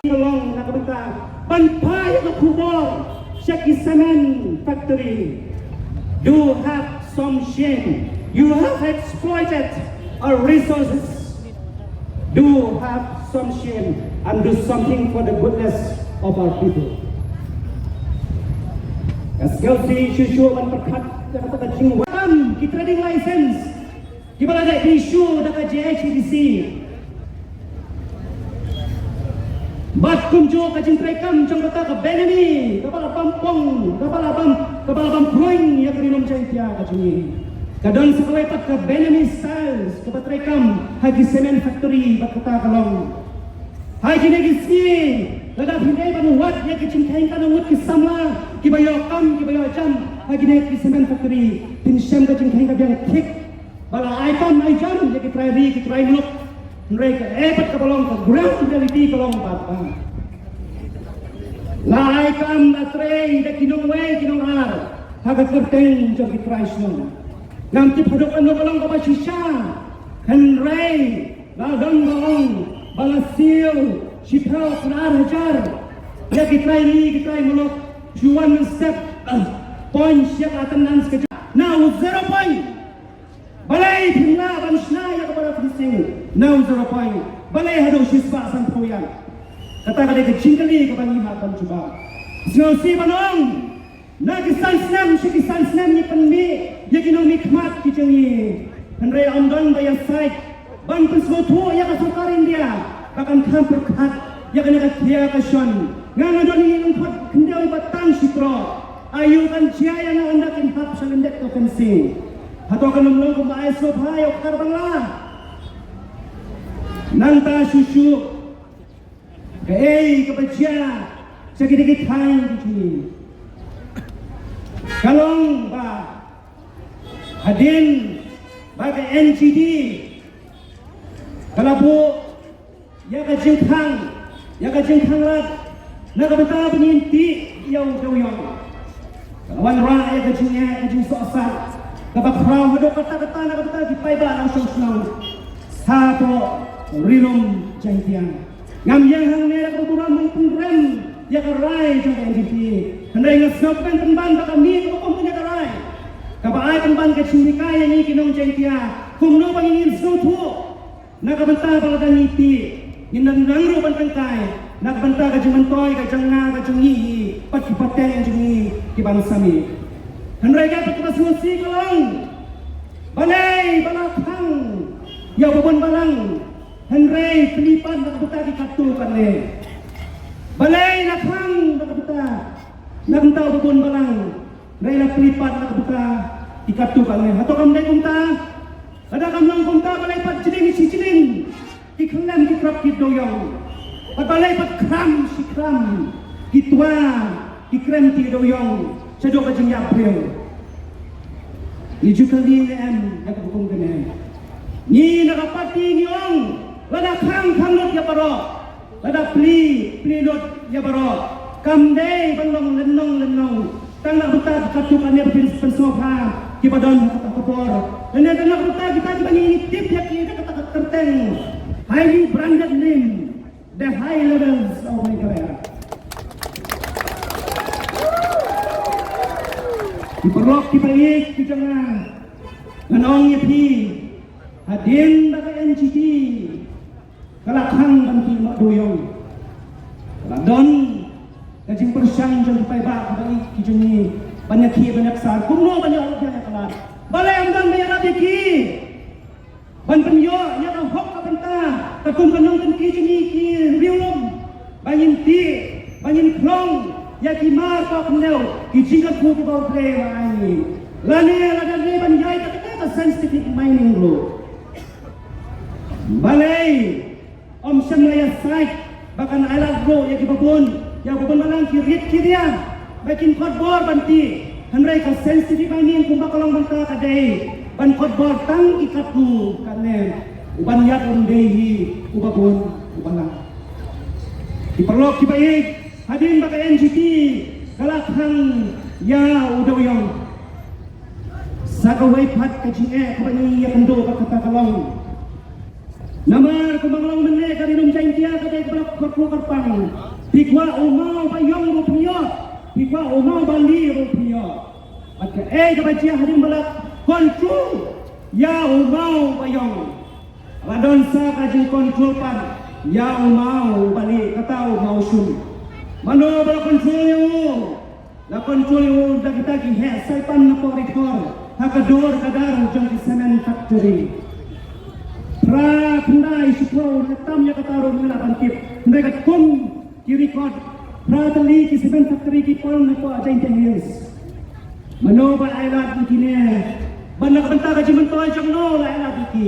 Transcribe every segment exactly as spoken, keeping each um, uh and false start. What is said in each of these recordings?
ka long na ka bynta ban phah ïa ka khubor sha ki cement factory. Do have some shame. You have exploited our resources. Do have some shame and do something for the goodness of our people. Ka sngewsih shuh shuh ban pyrkhat ïa kata ka jingwan ki trading license kiba la dei issue da ka J H A D C. Bad kumjuh ka jingtrei kam jong kata ka Benami kaba la bam pong, kaba la bam, kaba la bam pruin ïa ka ri lum Jaintia ka jong ngi. Ka don sa kawei pat ka Benami Styles kaba trei kam ha ki cement factory bad kata ka long. Ha kine ki sngi lada phi dei ban wad ïa ki jingkheiñ ka ngut ki samla kiba ïoh kam kiba ïoh jam ha kine ki cement factory, phin shem ka jingkheiñ ka biang thik. Ba la ai kam ai jam ïa ki trai ri ki trai muluk. Hynrei kaei pat kaba long ka ground reality ka long ba ba la ai kam la trei da ki nongwei ki nongar ha ka kyrteng jong ki trai shnong. Ngam tip haduh katno ka long kaba shisha. Hynrei la don ba ong ba la siew shiphew khyndai hajar ïa ki trai ri ki trai muluk. Shu wan mynstep, point sha ka attendance ka jong na u zero point. Balei phim lah ban shna ïa ka para fencing na u zero point? Balei haduh shispah sanphew ïa? Kata ka dei ka jingkylli kaba ngi hap ban jubab. Sngewsih ban ong na ki san snem sha ki san snem ngi pynmih ïa ki nongmihkhmat ki jong ngi. Hynrei ym don ba ïasaid ban pynsngewthuh ïa ka sorkar India ba kan kham pyrkhat ïa kane ka khia ka shon. Nga nga don ïa ngi lyngkhot khyndew ba tang shi tro. Aïu kan jia ïa nga ynda kin hap sha lyndet ka fencing? Hato kan ym long kumba ai sngewbha ïa u Khar Bangla? Nangta shuh shuh kaei kaba jia sha kine ki thaiñ ki jong ngi ka long ba hadien ba ka N G T ka la buh ïa ka jingkhang, ïa ka jingkhang lad na ka bynta ba ngin tih ïa u dewïong. Ka la wanrah ïa ka jingeh ka jingsohsat kaba khraw haduh katta katta na ka bynta ki paidbah nongshong shnong hapoh Ri Lum Jaintia. Ngam ïeng hangne da kaba burom ban pynrem ïa ka rai jong ka N G T. Hynrei nga sngewkmen pynban ba ka mih kaba kum kane ka rai kaba ai pynban ka jinghikai ïa ngi ki nong Jaintia kumno ba ngin sngewthuh na ka bynta ba lada ngi tih ngin nang ruh ban tyngkai na ka bynta ka jingmyntoi ka jong nga ka jong ngi hi bad ki pateng jong ngi ki ban sa mih. Hynrei kaei pat kaba sngewsih ka long balei ba la khang ïa u babun balang hynrei plie pat na ka bynta ki katto katne? Balei la khang na ka bynta, na ka bynta u babun balang hynrei la plie pat na ka bynta ki katto katne? Hato kam dei kumta? Lada kam long kumta balei pat jylliew shi jylliew ki khyllem ki trap ki dewïong? Bad balei pat khram shi khram ki twa ki krem ki dewïong shaduh ka jingïap briew? Ngi ju kylli ne em ïa kaba kum kane? Ngi na ka party ngi ong lada khang khang lut ïa baroh. Lada plie plie lut ïa baroh. Kam dei ban long lynnong lynnong tang na ka bynta ki katto katne ba phin pynsngewbha kiba don ha ka por. Lane tang na ka bynta kita kiba ngi tip ïa ki da kata ka kyrteng highly branded name, the high levels of Meghalaya. Ki paralok ki pariat ki jong nga, ngan ong ïa phi, hadien ba ka N G T ka la khang ban tih noh dewïong, ka la don ka jingpyrshang jong ki paidbah kiba ïeit ki jong ngi ban ïakhih ban ïaksar kumno ban ïoh biang ïa ka lad. Balei ym don ba ïarap ïa ki ban pynïoh ïa ka hok ka bynta katkum ka nongkynti jong ngi ki riewlum ba ngin tih ba ngin khlong ïa ki mar ka khyndew ki jingkyrkhu kiba U Blei u la ai ngi? Lane lada dei ban ïai kata ka scientific mining ruh. Balei ym shym la ïasaid ba kan ailad ruh ïa kiba bun, ïa kiba bun balang ki rit ki ria ba kin kot bor ban tih? Hynrei ka scientific mining kumba ka long mynta ka dei ban kot bor tang ki katto katne, u ban ïap um dei hi uba bun u balang. Ki paralok kiba ïeit, hadien ba ka N G T ka la khang ïa u dewïong, sa kawei pat ka jingeh kaba ngi ïakynduh bad kata ka long, namar kumba nga la ong mynne, ka Ri Lum Jaiñtia ka dei kaba la kyrpang. Phi kwah u maw ba ïong ruh phi ïoh. Phi kwah u maw ba lieh ruh phi ïoh. Bad kaei kaba jia hadien ba la control ïa u maw ba ïong, la don sa ka jingcontrol pat ïa u maw ba lieh, kata u maw shun. Mano ba la control ïa u? La control ïa u da kita ki heh saipan na pori thor ha ka dur ka dar jong ki cement factory. Phra khyndai shiphew, tam ïa kata ruh ngi lah ban tip. Hynrei katkum ki record, phra tylli ki cement factory ki pang na pdeng Jaintia Hills. Mano ba ai lad ïa kine? Bad na ka bynta ka jingmyntoi jong no la ai lad ïa ki?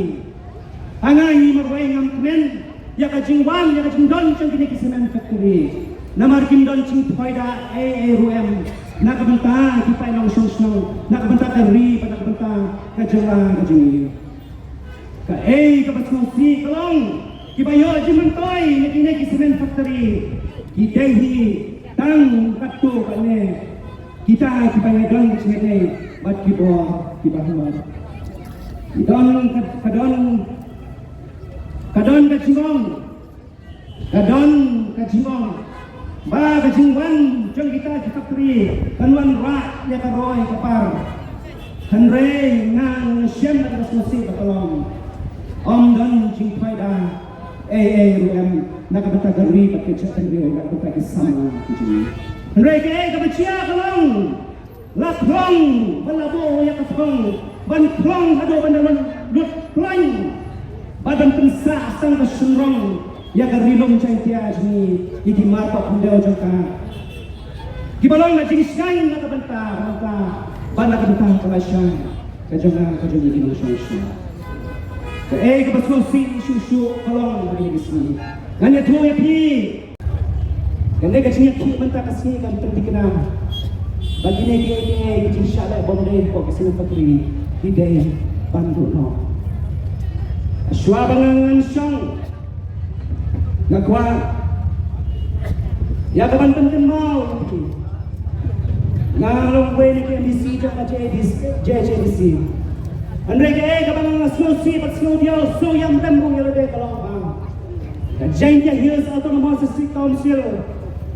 Ha nga, ngi marwei ngam kmen ïa ka jingwan, ïa ka jingdon jong kine ki cement factory. Namar kim don jingphoida ei ei ruh em na ka bynta ki paidnong shong shnong, na ka bynta ka ri, bad na ka bynta ka jylla ka jong ngi. Kaei kaba sngewsih ka long, kiba ïoh jingmyntoi na kine ki cement factory ki dei hi tang katto katne kita kiba ïadon ka jingïadei bad ki bor kiba hynrei. Ki don ka, ka don, ka don ka jingong, ka don ka jingong ba ka jingwan jong kita ki factory kan wanrah ïa ka roi ka par. Hynrei nga shem ba ka sngewsih ba ka long, ym don jingphoida ei ei ruh em na ka bynta ka ri bad ka jaitbynriew, na ka bynta ki samla ki jong ngi. Hynrei kaei kaba jia ka long, la khlong ban la buh ïa ka thong, ban khlong haduh ban da lut, lut khlong, bad ban pynsah tang ka shynrong ïa ka Ri Lum Jaintia jong ngi, ïa ki marpa khyndew jong ka, kiba long ka jingshngaiñ na ka bynta, na ka bynta, bad na ka bynta ka lashai ka jong nga, ka jong ngi ki nongshong shnong. Kaei kaba sngewsih shuh shuh ka long ha kine ki sngi, ngan ïathuh ïa phi. Kane ka jingïakhih mynta ka sngi kan pynthikna ba kine kiei kiei ki jingshah leh bym dei hapoh ki cement factory ki dei ban duh noh. Shuwa ba nga ngan shong, nga kwah ïa ka ban pynkynmaw ïa phi. Nga long uwei na ki M D C jong ka J A D C, J J D C. Hynrei kaei kaba nga sngewsih bad sngewdiaw sngewïam lem ruh ïa lade ka long ba ka Jaintia Hills Autonomous District Council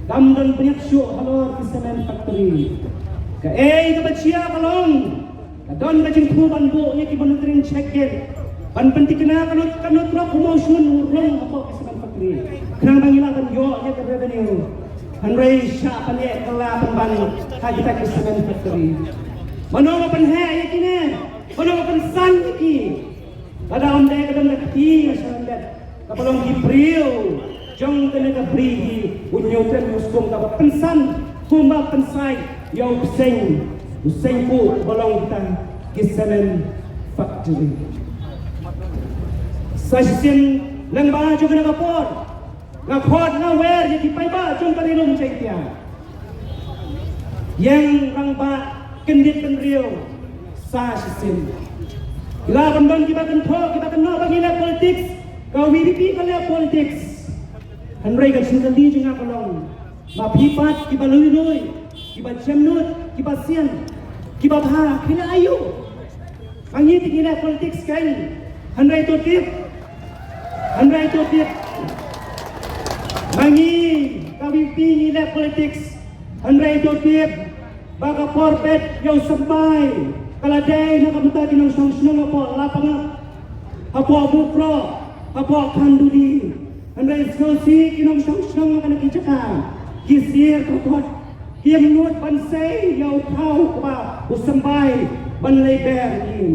kam don bniat shuh halor ki cement factory. Kaei kaba jia ka long, ka don ka jingthmu ban buh ïa ki monitoring check gate ban pynthikna kano kano tyrok u maw shun u rung hapoh ki cement factory, khnang ba ngi lah ban ïoh ïa ka revenue. Hynrei shah ban ïeh kylla pynban ha kita ki cement factory. Mano ba pynheh ïa kine? Mano ba pynsan ïa ki? Lada ym dei ka don ka kti nga sngewthuh kaba long ki briew jong kane ka bri hi, u Newton Newskum kaba pynsan kumba pynsan ïa u bseiñ, u bseiñ ku ba long kita ki cement factory. Sa shisien lyngba jong kane ka por nga khot nga wer ïa ki paidbah jong ka Ri Lum Jaintia. Ïeng rangbah kyndit bynriew sa shisien. Ki lah ban don kiba kynthoh kiba kynnoh ba ngi leh politics, ka V P P ka leh politics. Hynrei ka jingkylli jong nga ka long, ma phi pat kiba lui lui, kiba jemnud, kiba sian, kiba bha, phi leh aïu? Ma ngi te ngi leh politics kein. Hynrei to tip, hynrei to tip, ma ngi ka V P P ngi leh politics. Hynrei to tip ba ka por bet ïa u symbai ka la dei na ka bynta ki nongshong shnong hapoh Lapangap, hapoh Mukroh, hapoh Khanduli. Hynrei sngewsih ki nongshong shnong ha kane ki jaka ki sir ka kot, kim nud ban sei ïa u khaw kaba u symbai ban leit ber ïa ki.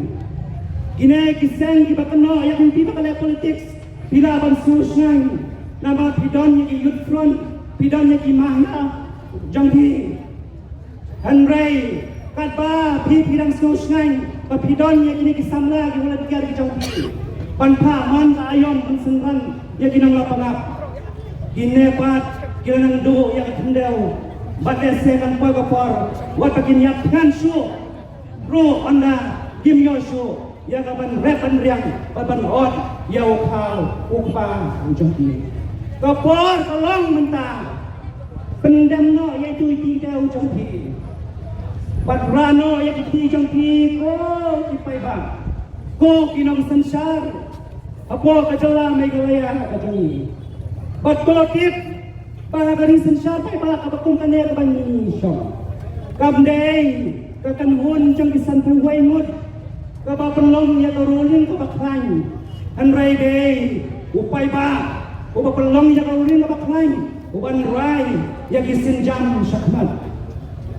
Kine ki seng kiba kynnoh ïa ka V P P ba ka leh politics, phi lah ban sngewsih namar phi don ïa ki Youth Front, phi don ïa ki mahla jong phi. Hynrei katba phi phi dang sngewsih ba phi don ïa kine ki samla ki volunteer ki jong phi ban phah man ka aïom ban synran ïa ki nong Lapangap. Kine pat ki la nang duh ïa ka khyndew bad lehse kan poi ka por wat ba kin ïap thngan shuh ruh ynda kim ïoh shuh ïa ka ban rep ban riang bad ban ot ïa u khaw u kpa u jong ki. Ka por ka long mynta. Pyndem noh ïa itu i kti u jong phi bad rah noh ïa ki kti jong phi, ko ki paidbah, ko ki nongsynshar hapoh ka jylla Meghalaya ka jong ngi. Bad to tip ba ka ri synshar paidbah kaba kum kane kaba ngi shong kam dei ka kynhun jong ki sanphew wei ngut kaba pynlong ïa ka ruling kaba khlaiñ. Hynrei dei u paidbah uba pynlong ïa ka ruling kaba khlaiñ uban rai ïa ki sienjam shakhmat.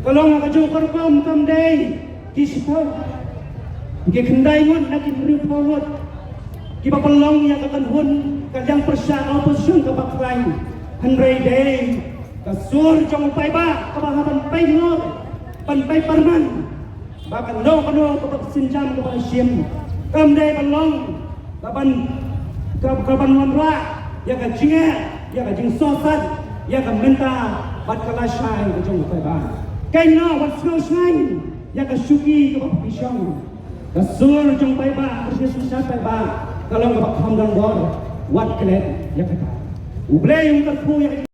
Ka long ka jong ka rukom kam dei ki shiphew, ki khyndai ngut na ki hynriewphew ngut kiba pynlong ïa ka kynhun ka liang pyrshah ka opposition kaba khlaiñ. Hynrei dei ka sur jong u paidbah kaba ha ban pynlong ban pynpyrman ba kano kano kaba ka sienjam kaba la shim kam dei ban long kaban kaban wanrah ïa ka jingeh ïa ka jingsohsat ïa ka mynta bad ka lashai ka jong u paidbah. Kane wat sngewshngaiñ ïa ka shuki kaba phi shong. Ka sur jong paidbah ka sur synshar paidbah ka long kaba kham don bor. Wat klet ïa kata. U Blei un kyrkhu ïa ka